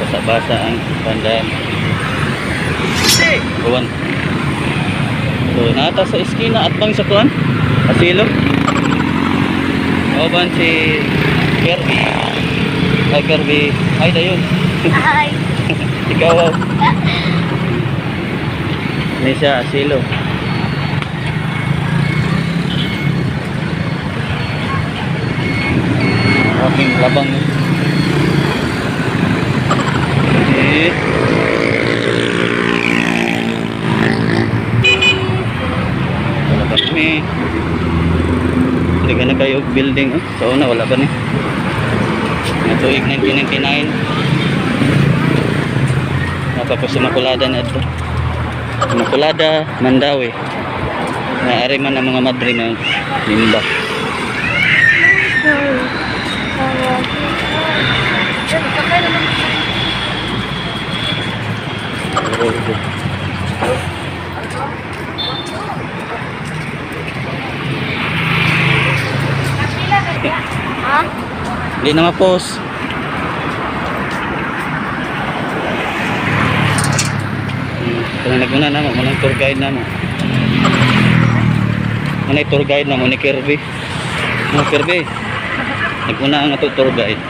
Basa-basa ang bandan. Buwan. So, nata sa eskina at bang sa kuan? Asilo. Oban si Kirby. Ay, Kirby. Ay, dayon. Ay. Ikaw, oh. Ni siya, asilo. Aking labang. Eh. Wala ba kami? Hindi ka na kayo building. Oh. Sa una, wala ba ni? Nga tuig 1999. Napapos sa Makulada na ito. Makulada, Mandawi. Naari man ang mga madre ng Limba. Ha? Hindi na ma-post. Kung naguna na mo, munang tour guide na mo. Munang tour guide na mo ni Kirby. Mo Kirby. Naguna ang ato tour guide.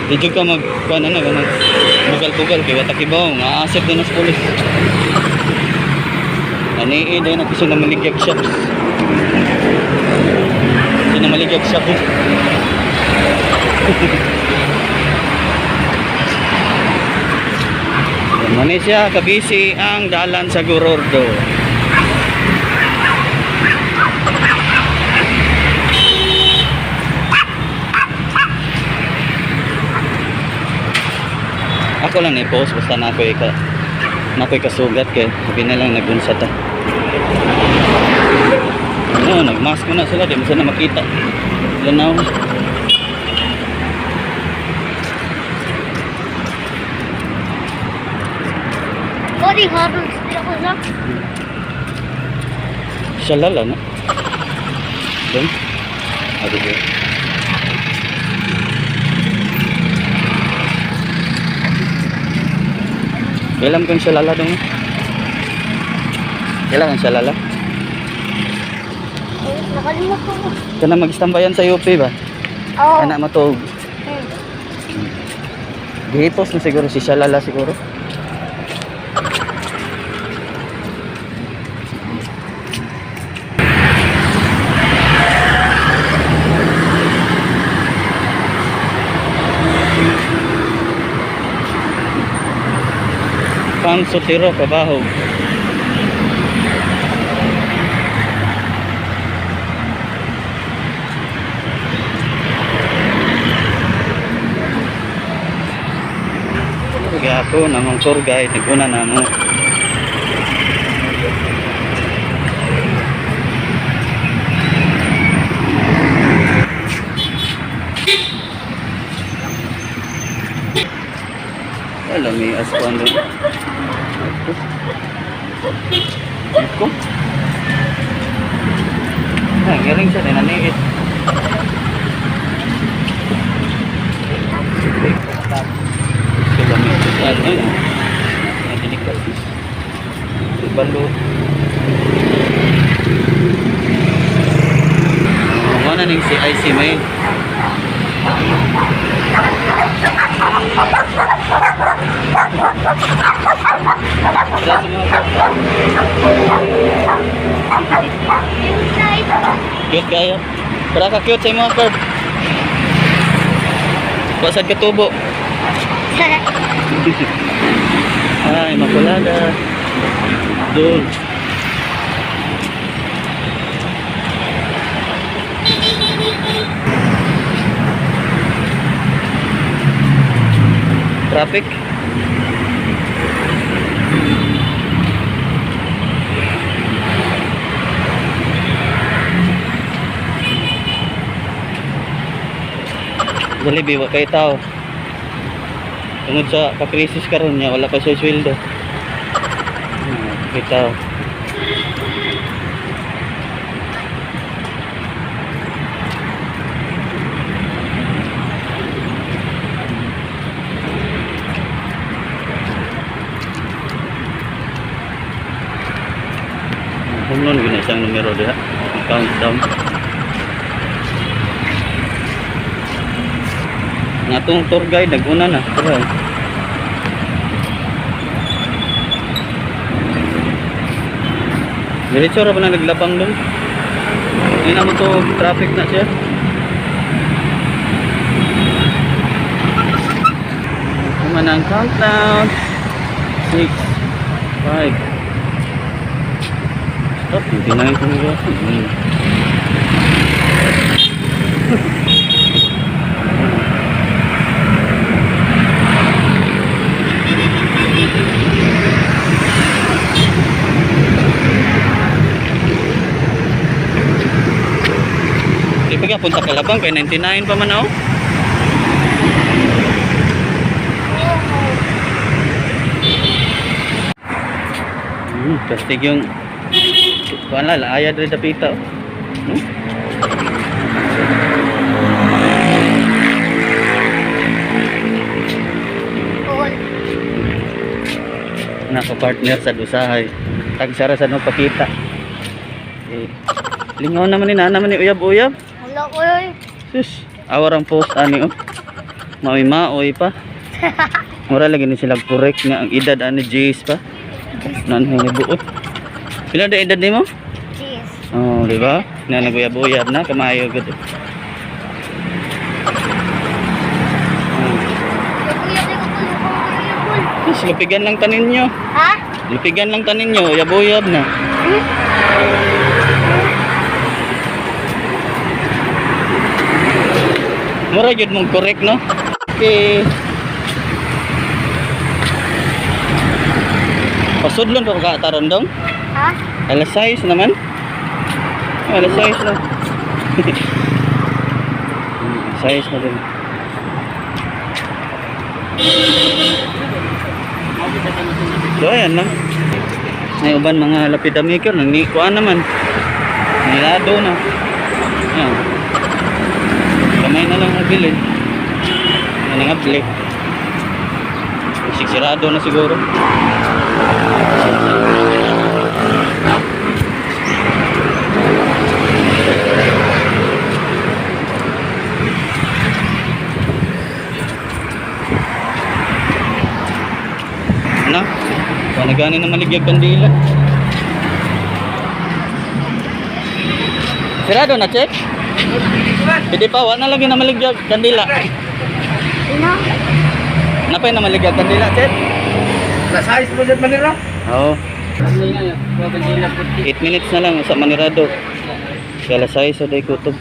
Di jud ka mag kuan ano mag bugal-bugal kay wata kibaw nga asip din sa pulis. Ani eh na gusto na maligyag shops. Gusto na maligyag shop. Mani siya kabisi ang dalan sa Gorordo. Ako lang ni post basta na ako ka na ako'y kasugat kay sabi na lang nagunsa ta. Ano, nagmask ko na sila, di mo sana makita. Lanaw. Body hardens ako na. Siya lala na. Doon. Ado ko. Kailan kang siya lala doon? Kailan kang siya lala? Eh, nakalimot ko. Kana mag-standbyan sa UP ba? Oo. Kana matuog. Hmm. Gihipos na siguro si Shalala siguro. Pang Sotero, Kabahog. Kaya ako namang tour guide, nag-una na mo. Wala, may askuan doon. Ako? Ah, ngiring siya, dinaniit. Sila may ano yun? Mga delikado. Balo. Mga na ning CIC may. Wala sa mga Inside. Cute kayo. Para ka cute sa imong curve. Basad ka tubo. Ay, makulada. Doon. Traffic. Jollibee, wa kay tao. Tungod sa kakrisis karon niya, wala pa siya sweldo. Kay tao. numero diha. Ang countdown. Nga atong tour guide naguna na. Pero diretso ra pa na naglabang dong. Hindi na mo to traffic na siya. Naman ang countdown. 6, 5. Stop, hindi na yung kung. Di pa ka punta Kalabang kay 99 pa man ako. Kastig yung kuan la laaya diri dapita. Oh. All. Naka-partner sa usahay. Tagsara sa no pakita. Eh, lingaw naman ni na naman ni uyab-uyab. Wala ko oy. Sus, awar ang post ani oh. Maoy maoy pa. Mura lagi ni sila correct nga ang edad ani Jace pa. Nan ni buot. Pila da edad nimo? Jeez. Oh, di ba? Na naguyab-uyab na kamayo gud. Kuya, di ko tulog ko kuya. Sus, lupigan lang tanin nyo. Ha? Lupigan lang tanin nyo, uyab-uyab na. Hmm? Mura jud mong correct no? Okay. Pasudlon pa ka taron dong? Ha? Alas 6 naman. Alas 6 na. 6 na din. So ayan lang. May uban mga lapida maker nang ni kuan naman. Nilado na. Ayan. Kamay na lang nabilin. Ano nga bili. Sigsirado na siguro. Ano? Panagani na maligyag kandila. Sirado na, check? Hindi pa, wala na lagi na maligyag kandila. Ina? Napay na maligyag kandila, check? Nasa po sa Manila? Oo. 8 minutes na lang sa Manirado. Kaya alas 6 sa day kutob.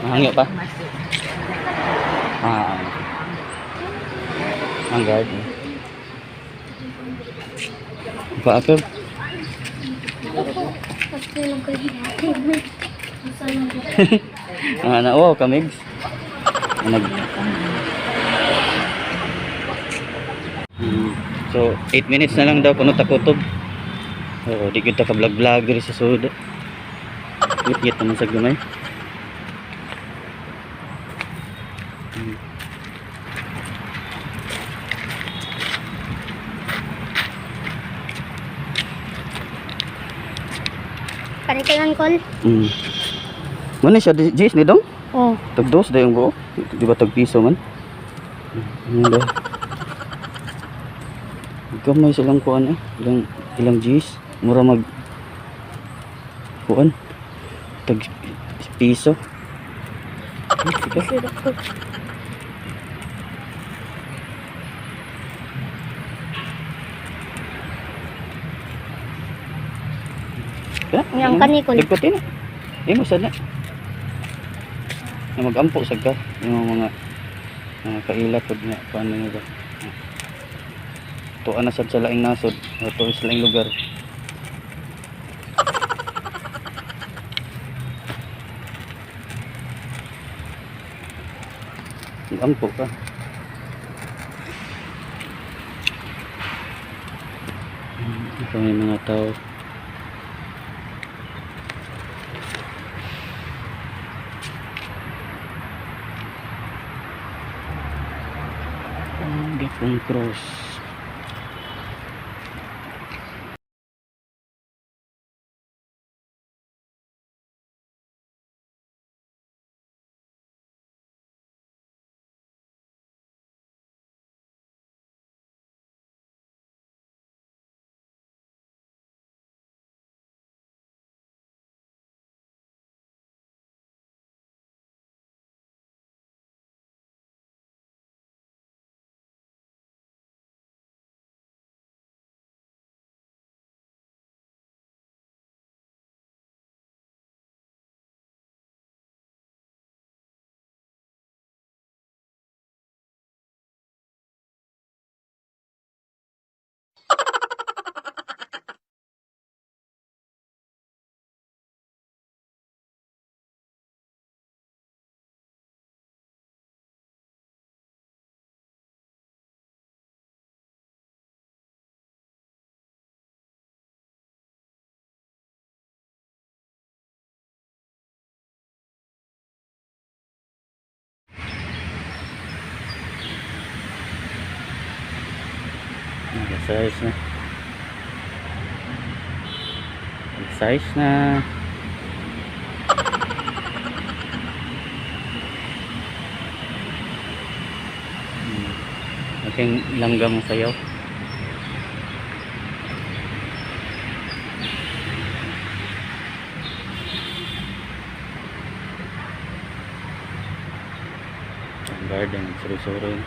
Mahangyo pa? Ah. Ang guard. Paakab. Pagtulog ko natin. Ang ana, wow, kamigs. Nag. So, 8 minutes na lang daw kuno takutob. Oo, di kita ka vlog-vlog diri sa sud. Git-git naman sa gamay. Kani ka lang, Col? Muna siya, Jace, ni dong? Oo. Tag dos dayong buo. Di ba tag piso man? Hindi. Gamay silang kuan eh. Ilang ilang G's. Mura mag kuan. Tag piso. Sige. Ka? Yang kanikol. Tagputi na. Imo sad na. Na magampo sad ka yung mga mga kaila pod nga paano nga ba. Tuan na sad sa laing nasod, o tuan sa laing lugar. Magampo ka. Ito may mga tao. Ang gapong cross. Alas 6 na. Alas 6 na. Aking langgam ang sayaw. Ang garden, suri-suri.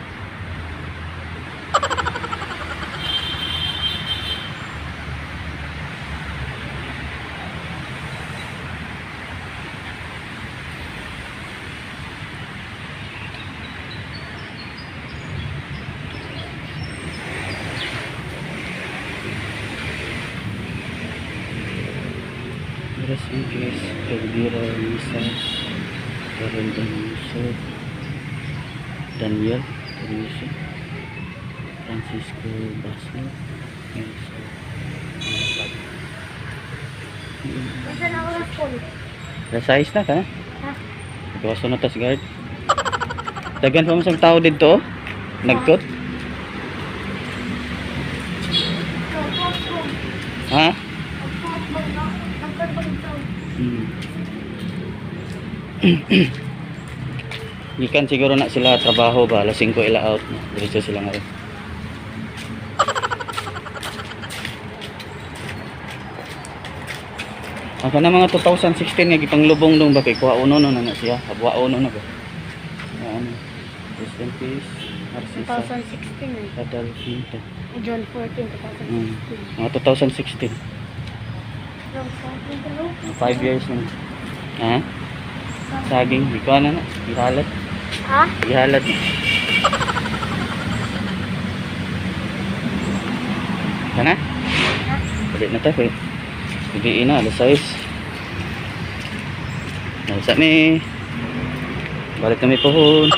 Rest in peace, Elvira Misa, Karen Daniso, Daniel Daniso, Francisco Baslo, Nelson. Unsa na oras kol? Resize na ka? Ha? Gawaso na tas guard. Dagan pa mo sang tao dito. Oh. Nagkot. Ha? Gikan siguro na sila trabaho ba, alas 5 ila out. Diretso sila ngayon. Ang kana mga 2016 nga gipanglubong dong ba kay kuha uno no na na siya. Habwa uno na ba. Ano? Rest in peace. Narcisa. 2016 eh. Adal Quinto. June 14, 2016. Mga 2016. June 14, 5 years na. Ha? Saging, ikaw na na. Ihalat. Ha? Ihalat. Kana? Balik na tayo. Hindi na, alas 6. Nasa mi. Balik kami pohon.